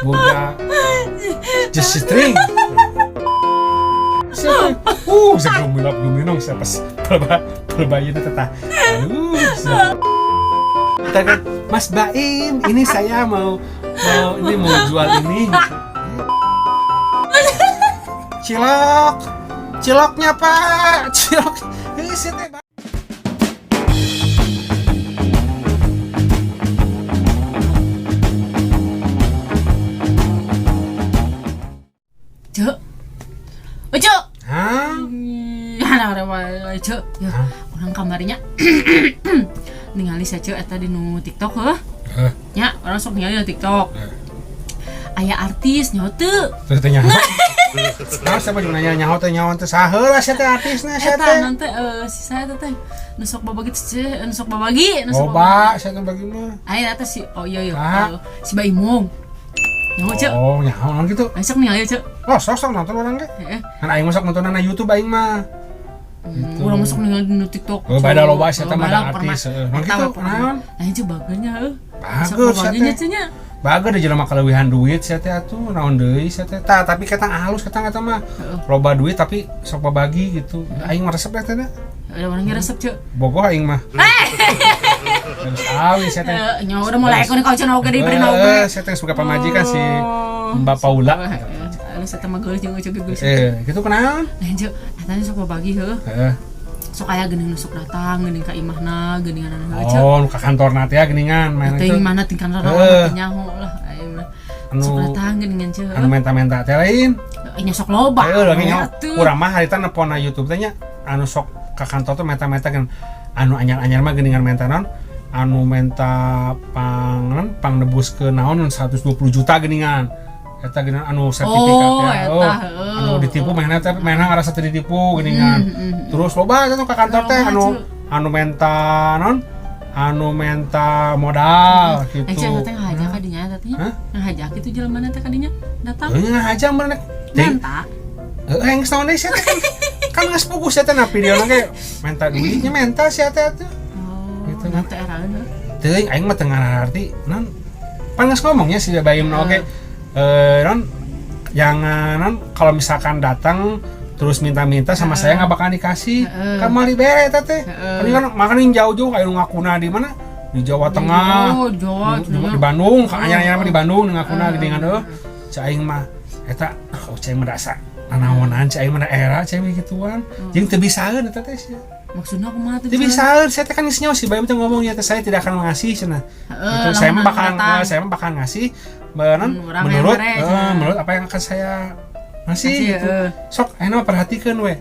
Boga just string. Siapa? Bisa gumilap guminong siapa pelbayin teh. Aduh. Kita kan Mas Baim, ini saya mau mau ini mau jual ini. Cilok. Ciloknya, Pak. Cilok. Ini sih teh. Cek. Oh, Cek. Hah? Ada ada Cek. Ya, Hah? urang kamarinya ningali sia, Cek, eta di nu TikTok heuh. Eh, Nya, urang sok ningali di TikTok. Eh. Aya artis nyaho teu? Terus teh nyaho. Nah, siapa juga nanya nyaho teh, nyaho teh saha lah sia teh artisna sia Eta teh. nanti si saya teh nu sok babagi teh, nu sok babagi, nu sok Loba sia teh bagi mah. Aya eta si, oh iya iya, Saha? Si Baimong. Nyaho, Cek? Oh, nyaho naon gitu. Ayo sok ningali, Cek. Oh, sok sok nonton urang ge. Heeh. Kan aing mah sok nonton na YouTube aing mah. Gitu. Urang masuk ningali di nu TikTok. Oh, beda loba sia teh mah Loba ada artis, heeh. Naon Eta gitu, we pernah. naon? Nah, itu bagernya heuh. Bager sia nya teh. cenah. Bager di jelema kaleuwihan duit sia teh atuh, naon deui sia teh. Tah, tapi ketang halus ketang eta mah. Heeh. Loba duit tapi sok babagi gitu. Aing mah resep teh da. Ada orang resep, Cek. Bogoh aing mah. Terus awi sia teh. Eh, nya udah mulai aku nih kau cenah oge diberi oge. Eh, saya teh suka pamajikan si Mbak Paula. Alus eta mah geulis jeung Ucu ge geulis. Eh, gitu kenaon? Nah, Cek, eta sok babagi heuh. Heeh. Sok aya geuning nu sok datang, geuning ka imahna, geuningan heuh, Cek. Oh, nu ka kantorna teh ya geuningan main Teuing itu. mana tingkah Heeh. teh nyaho lah aing mah. Anu Sok datang geuningan, Cek. anu menta-menta teh lain. Nya sok loba. Heeh, lagi nyaho. Atuh. Urang mah harita nepon na YouTube teh nya anu sok ka kantor tuh menta-menta kan anu anyar-anyar mah geuningan menta naon anu menta pang naon pang nebus ke naon 120 juta geuningan eta geuningan anu sertifikat Oh, ya. eta, Oh, heeh. anu ditipu mainna teh mainna ngarasa teu ditipu geuningan. Terus loba eta tuh ka kantor teh Loba, anu Cuk. anu menta naon anu menta modal Eh, gitu. Cek, eta teh ngahajak ka dinya eta teh nya. Hah? Ngahajak kitu jelema teh ka dinya datang. Heuh, ngahajak meureun teh. Menta. Heeh, geus naon deui sia teh kan. Kan geus puguh sia teh na video ge menta duitnya menta sia teh atuh. Oh, Gitu. nanti eraeun heuh. Teuing aing mah teu ngarti non. Pan geus ngomongnya si Baim na oge non jangan non kalau misalkan datang terus minta-minta sama saya nggak bakal dikasih. Heeh. Kan mau dibere eta teh. Heeh. Kan kan makanya yang jauh-jauh kayak nu ngakuna di mana? Di Jawa Tengah. Oh, Jawa, Di Bandung, ka anyar-anyar mah di Bandung ngakuna geuningan heuh. Cai aing mah eta oh cai mah rasa nanaonan cai aing mah da era cai mah gituan. Jeung teu bisaeun eta teh sia. Maksudna kumaha teh? Teu bisaeun, saya teh kan geus nyaho si Baim teh ngomongnya teh saya tidak akan mengasih cenah. Heeh, Gitu, saya mah lamun bakal datang. saya mah bakal ngasih beneran Hmm, urang menurut yang mere, cenah. menurut apa yang akan saya ngasih Ngasih, gitu. heeh. Sok ayeuna mah perhatikeun we.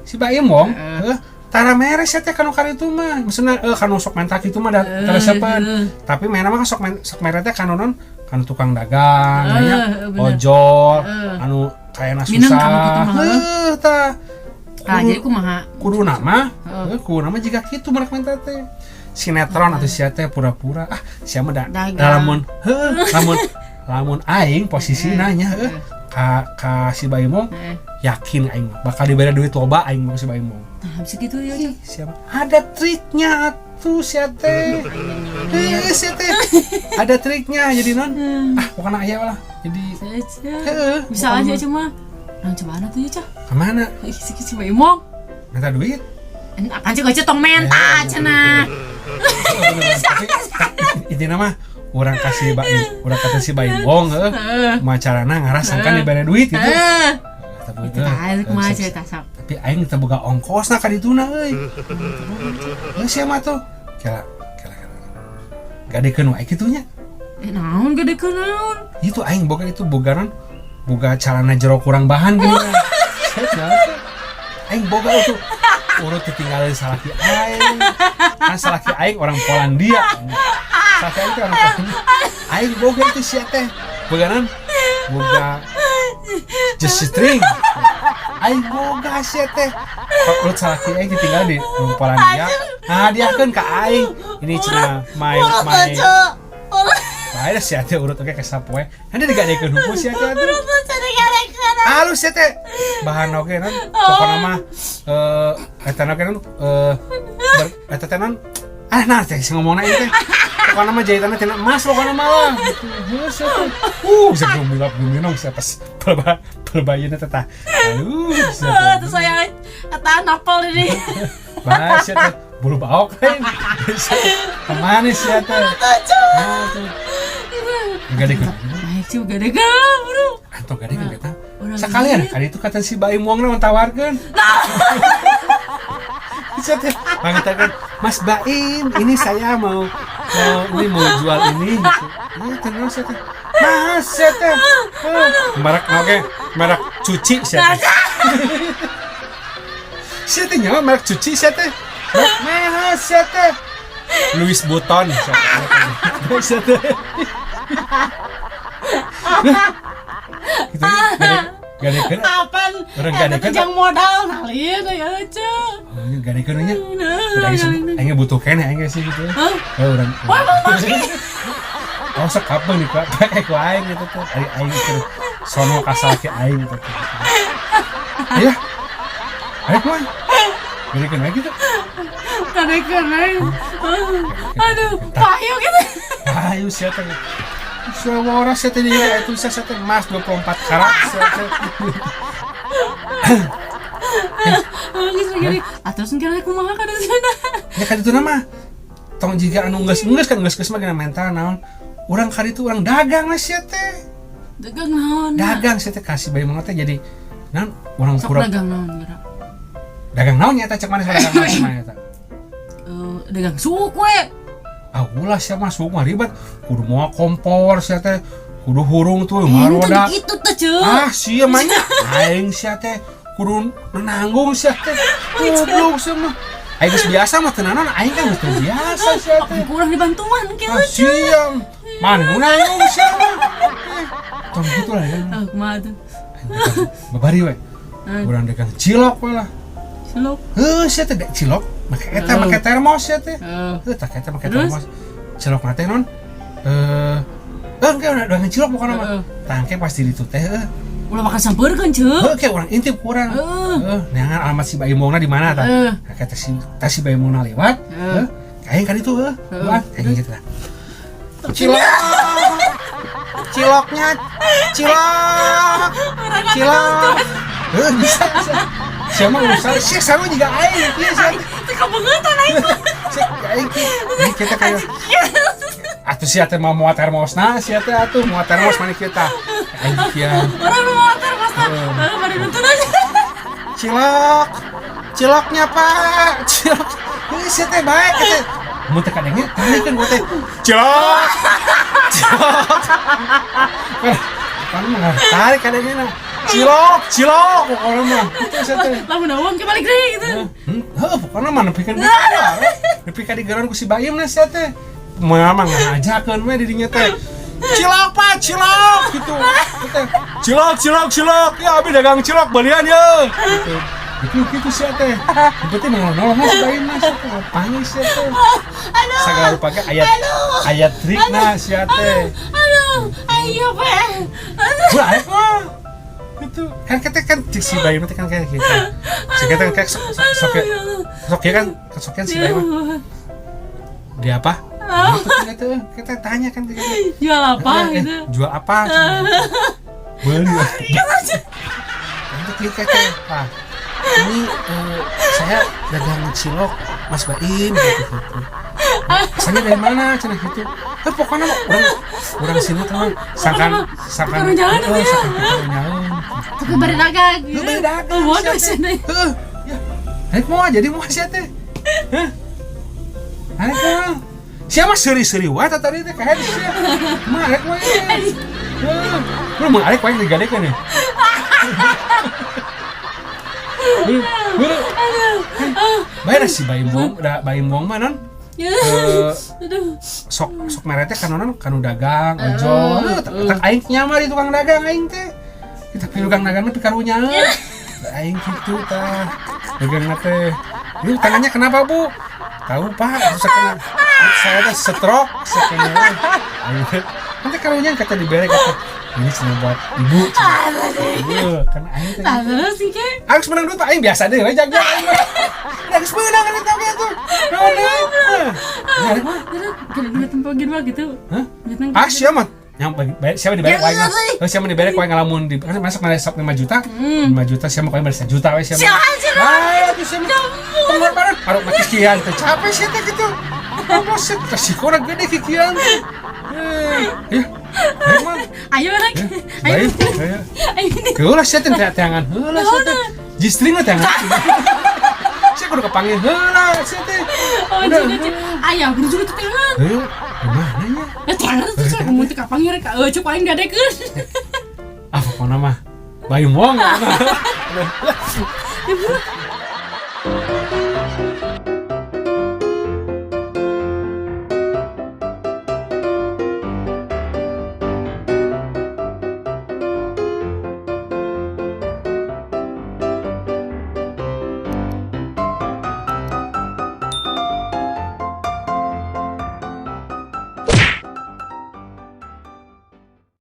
Si Baim wong, Heeh. heuh, tara mere sia teh kanu karitu mah. Maksudna kanu sok menta kitu mah da Heeh, teresepeun. heeh. Tapi mainna mah kan sok sok mere teh kanu non kanu tukang dagang, Heeh, nya, heeh, bener. ojol, Heeh. anu kayana Mineng susah. kanu kitu mah, heuh. Heuh, tah. Tah, jadi kumaha? Kudu nama, Heeh. heuh, kudu nama jika kitu mereka minta teh. Sinetron atau sia teh pura-pura ah sia mah da, Dagang. lamun heuh lamun lamun aing posisi nanya heuh ka ka si Baimong Heeh. yakin aing mah bakal diberi duit loba aing mah ka si Baimong. Nah, habis gitu ya, Cek. Siapa ada triknya atuh sia teh. Heuh, sia teh ada triknya jadi non ah pokoknya aya lah jadi heeh Bisa pokokna aja mah. cuma. Nah, cobaan atuh ya, Cek. Kemana Ih, si si Baimong. minta duit. Apaan sih kau tong menta cenah. Tapi intinya mah urang kasih Baim, urang kata si Baim wong heuh Heeh. macarana ngarasangkan dibere duit gitu. Heeh. Tapi Itu tah kumaha cerita sok. tapi aing teu boga ongkosna ka dituna euy. Heuh sia mah tuh. Kela kela kela. Gadekeun wae kitu nya. Eh, naon gede ke naon? Itu aing boga itu boga non boga calana jero kurang bahan gini. Aing boga itu urut ditinggalin salaki aing. Kan salaki aing orang Polandia. Salaki aing teh orang Polandia. Aing boga itu sia teh. Boga non boga just string. Aing boga sia teh. Urut salaki aing ditinggal di Polandia. Nah, diakeun ka aing. Ini cenah my my Bae sia teh urut oge ka sapoe. Nanti digadekeun hukum sia teh atuh. Halus ya teh bahan oge non pokokna mah eta oge non eta teh non ah nah teh si ngomongna ieu teh. Pokokna Pokoknya mah jahitannya tina emas pokoknya mah lah. Gitu. Heuh, sia teh. Bisa gumilap guminong sia pas pelebayeuna teh tah. Aduh, sia teh. Terus saya kata napal ini. Bah, sia teh bulu baok lain. Kemana sia teh? Nah, tuh. Gadekeun. Naik juga deh bro. Atau gadekeun kita. Urang Sekalian duit. kali itu kata si Baim Wong na tawarkeun. Sia teh mangitakeun, "Mas Baim, ini saya mau mau ini mau jual ini," gitu. Nah, tenang sia teh. Mas sia teh. Merek oke, merek cuci sia teh. Sia teh nyawa merek cuci sia teh. Merek mahal sia teh. Louis Vuitton sia teh. Sia teh. Gitu, gadekeun. Kapan? Urang Eta gadekeun. teh jang modal nalin ya aja. Oh, ini gadekeun nya. Nah, Udah aing aing butuh keneh aing sih gitu. Hah? Oh, urang. Wah, emang make. Oh, sok kapan nih Pak? Kayak ku aing gitu tuh. Aing aing keur sono ka salaki aing gitu tuh. Ayo. Ayo kumaha? Gadekeun we gitu. Gadekeun aing. Aduh, payu gitu. Ayo sia teh. Suara sia teh dia itu sia teh emas 24 karat sia teh. Geus gini. Atuh kira kumaha ka sana. Ya kan itu nama. Tong jiga anu geus-geus kan geus-geus mah gina mental naon. Urang kali itu urang dagang lah sia teh. Dagang naon? Dagang sia teh kasih bayi mangan teh jadi naon urang Sok kurang dagang naon geura? Dagang naon nya eta cek maneh dagang naon cek maneh eta? Eh, dagang suuk we. Ah ulah sia mah suuk mah ribet. Kudu moal kompor sia teh. Kudu hurung tuh Itu maroda. gitu teh, Ceu. Ah sia mah nya. Aing sia teh kudu nanggung sia teh. Goblok sia mah. Aing geus biasa mah teu naon aing kan geus teu biasa sia teh. Kurang dibantuan kieu. Ah sia. Mana nu nanggung sia mah. Eh, tong gitu lah ya. Ah, kumaha tuh? Aing dagang babari we. Urang dagang cilok we lah. Cilok. Heuh sia teh cilok make eta Heuh. make termos sia teh. Heeh. Heuh tah eta make Terus? termos. Cilok na teh non. Eh eh engke udah dagang cilok pokona mah. Heeh. Tah engke pas di ditu teh heuh. Ulah makan sampeurkeun, Ceu. Heuh ke urang intip ku urang. Heeh. Heuh, neangan alamat si Baim Wongna di mana tah. Heeh. Nah, teh si Baim Wongna lewat. Heeh. Heuh, aing kan itu heuh. Heeh. Wah, kayak gitu lah. Cilok. Ciloknya cilok. Cilok. Heuh, bisa bisa. Siapa urusan? Sia sarua juga aing kieu sia. Teu kabeungetan aing. Sia aing kieu. Ini kita kayak atuh sia teh mau muat termosna, sia teh atuh muat termos mana kita. Aing kieu. Orang nu mawa termos tah. Heeh. Heeh, bari nuntun aja. Cilok. Ciloknya, Pak. Cilok. Ini sia teh baik teh. Mun teh kadangnya tarik kan gua teh. Cilok. Cilok. Kan mah tarik kadangnya nah. Cilok, cilok pokoknya mah. Itu sia teh. Lamun awang ke balik deui gitu. Heuh, pokoknya mah nepikeun ka nepi ka digeron ku si Baim na sia teh. Mah mah ngajakeun we di dinya teh. Cilok Pak, cilok gitu. Teh, cilok, cilok, cilok. Ya abi dagang cilok belian ya. Gitu. Gitu gitu sia teh. Berarti nolong si Baim mah sia teh. Panggil sia teh. Aduh. Sagala rupa ge ayat ayat trikna sia teh. Aduh, ayo pe. Aduh. Ulah aya mah. Gitu. Kan kita kan cek si Baim teh kan kayak gitu. Si kita kan kayak sok sok sok sok ya kan sok si Baim mah. Dia apa? Gitu, kita, kita tanya kan kita, Jual apa eh, gitu. Jual apa? Beli. Nanti kita teh, Pak. Ini saya dagang cilok Mas Baim gitu gitu. Asalnya dari mana cenah gitu. Eh pokoknya mah urang urang sini tuh mah sangkan sangkan Tukang jalan heeh, ya. sangkan tukang jalan. Tukang bari dagang. Lu bari dagang. Oh, bodoh sia teh. sih. Heeh. Ya. Arek mau jadi mau sia teh. Hah? Arek mau. Siapa seuri-seuri wae tah tadi teh kayak sia. Mah arek mah. Heeh. Lu mau arek wae digadekeun nih. Buru, buru. Bayar si Baim Wong, da Baim Wong mah non. Eh, Aduh. sok sok merete kan non kanu dagang, ojol. Heuh, tak aing nyamar di tukang dagang aing teh. Kita pi tukang dagang pi karunya. Aing kitu tah. Dagang teh. Ini tangannya kenapa, Bu? Tahu, Pak, saya kena saya teh stroke, saya kena. Aing teh. Nanti karunya kata dibere kata. Ini cenah buat ibu cenah. Iya, kan aing teh. Tah terus sih ke. Harus menang duit aing biasa deh, we jago aing mah. Harus menang kan eta ge tuh. Naon deui? Nah, rek mah. Terus kira duit tempo gitu mah gitu. Hah? Duit nang Ah, siapa mah? Yang siapa dibere ku aing mah. Ya, Oh, siapa dibere ku aing ngalamun di kan masuk mana sok 5 juta. 5 juta siapa ku aing bare 1 juta we siapa. Siapa sih? Ah, itu siapa? Pengorbanan. Aduh, mati kikian teh capek sih teh gitu. Goblok sih, resiko gede kikian. Eh, ya. Ayo mah. Ayo rek. Ayo. Baik, ayo. Ayo ini. Heula sia teh teangan heula sia teh. Jistring teh teangan. Sia kudu kepanggil heula sia teh. Oh, Udah. juga cek. Ayah, buru juga tuh tangan. Heuh, gimana nya? Eh, tangan tuh cek mun teu kapanggil rek. Eh, cek paling dadekeun. Ah, pokoknya mah Bayu Wong. Ya buru.